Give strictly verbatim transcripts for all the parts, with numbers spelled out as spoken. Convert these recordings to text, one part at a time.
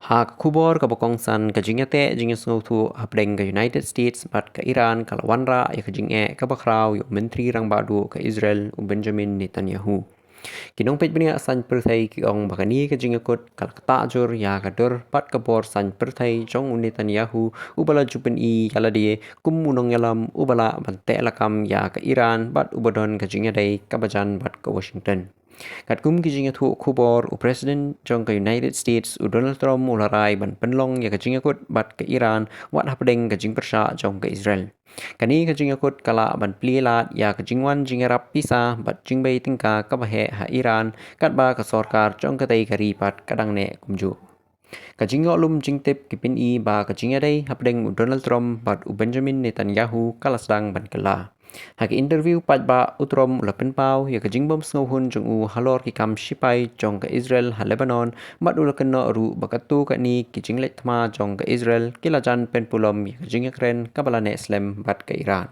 Ha ka khubor kaba kongsan, ka jingïateh jingïasngewthuh hapdeng ka United States bad ka Iran ka la wanrah ïa ka jingeh kaba khraw ïa u Myntri Rangbah Duh ka Israel, u Benjamin Netanyahu. Ki nongpeit bniah saiñ pyrthei ki ong ba kane ka jingïakut ka la ktah jur ïa ka dur bad ka bor saiñ pyrthei jong u Netanyahu, uba la ju pyni ïa lade kum u nongïalam uba lah ban teh lakam ïa ka Iran bad uba don ka jingïadei kaba jan bad ka Washington. Katkum ki jingïathuh khubor, u President jong ka United States, u Donald Trump, u la rai ban pynlong ïa ka jingïakut bad ka Iran wat hapdeng ka jingpyrshah jong ka Israel. Kane ka jingïakut ka lah ban plie lad ïa ka jingwan jingïarap pisa bad jingbei tyngka kaba heh ha Iran, katba ka sorkar jong katei ka ri pat ka dang neh kumjuh. Ka jingïoh lum jingtip ki pyni ba ka jingïadei hapdeng u Donald Trump bad u Benjamin Netanyahu ka la sdang ban kylla. Ha ka interview paidbah, u Trump u la pynpaw ïa ka jingbym sngewhun jong u halor ki kam shipai jong ka Israel ha Lebanon, bad u la kynnoh ruh ba katto katne ki jingleit thma jong ka Israel ki la jan pynpulom ïa ka jingïakren kaba la neh slem bad ka Iran.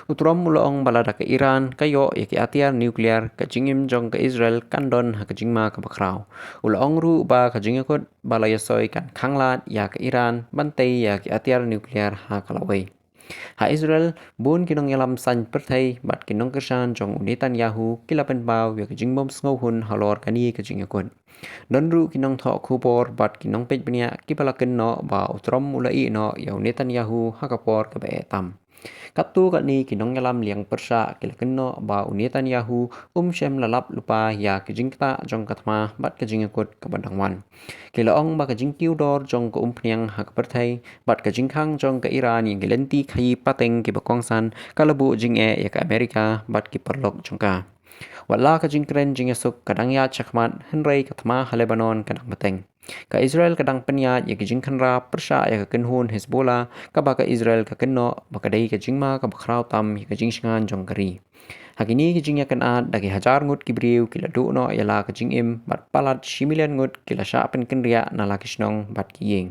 U Trump u la ong ba lada ka Iran ka ïoh ïa ki atiar nuclear, ka jingim jong ka Israel kan don ha ka jingma kaba khraw. U la ong ruh ba ka jingïakut ba la ïasoi kan khanglad ïa ka Iran ban tei ïa ki atiar nuclear ha ka lawei. Ha Israel, bun ki nongïalam saiñ pyrthei bad ki nongkyrshan jong u Netanyahu ki la pynpaw ïa ka jingbym sngewhun halor kane ka jingïakut. Don ruh ki nongthoh khubor bad ki nongpeit bniah kiba la kynnoh ba u Trump u la ïeh noh ïa u Netanyahu ha ka por kaba eh tam. Katto katne ki nongïalam liang pyrshah ki la kynnoh ba u Netanyahu um shym la lap lypa ïa ka jingktah jong ka thma bad ka jingïakut kaba dang wan. Ki la ong ba ka jingkiew dor jong ka umphniang ha ka pyrthei bad ka jingkhang jong ka Iran ïa ki lynti khaïi pateng kiba kongsan ka la buh jingeh ïa ka Amerika bad ki paralok jong ka. Wat la ka jingkren jingïasuk ka dang ïaid shakhmat, hynrei ka thma ha Lebanon ka dang bteng. Ka Israel ka dang pynïaid ïa ka jingkhynra pyrshah ïa ka kynhun Hezbollah, kaba ka Israel ka kynnoh ba ka dei ka jingma kaba khraw tam ïa ka jingshngaiñ jong ka ri. Ha kine ki jingïakynad, da ki hajar ngut ki briew ki la duh noh ïa la ka jingim bad palat shi million ngut ki la shah pynkynriah na la ki shnong bad ki ïing.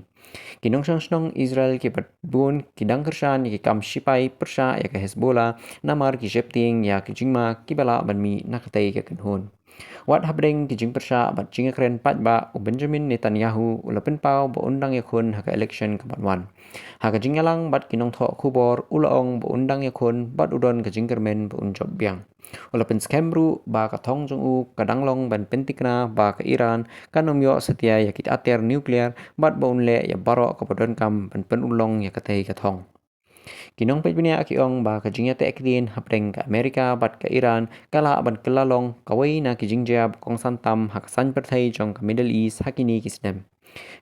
Ki nongshong shnong Israel kiba bun ki dang kyrshan ïa ki kam shipai pyrshah ïa ka Hezbollah, namar ki sheptieng ïa ki jingma kiba lah ban mih na katei ka kynhun. Wat hapdeng ki jingpyrshah bad jingïakren paidbah, u Benjamin Netanyahu u la pynpaw ba un dang ïakhun ha ka election kaban wan. Ha ka jingïalang bad ki nongthoh khubor, u la ong ba un dang ïakhun bad u don ka jingkyrmen ba un jop biang. U la pynskhem ruh ba ka thong jong u ka dang long ban pynthikna ba ka Iran kan ym ïoh satia ïa ki atiar nuclear bad ba un leh ïa baroh kaba donkam ban pynurlong ïa katei ka thong. Ki nongpeit bniah ki ong ba ka jingïateh ktien hapdeng ka Amerika bad ka Iran ka lah ban kylla long kawei na ki jingjia ba kongsan tam ha ka saiñ pyrthei jong ka Middle East ha kine ki snem.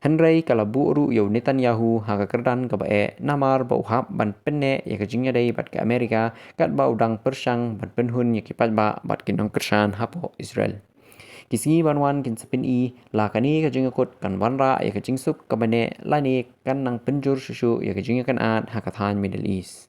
Hynrei ka la buh ruh ïa u Netanyahu ha ka kyrdan kaba eh, namar ba u hap ban pynneh ïa ka jingïadei bad ka Amerika, katba u dang pyrshang ban pynhun ïa ki paidbah bad ki nongkyrshan hapoh Israel. Ki sngi ban wan kin sa pyni la kane ka jingïakut kan wanrah ïa ka jingsuk kaba neh lane kan nang pynjur shuh shuh ïa ka jingïakynad ha ka thaiñ Middle East.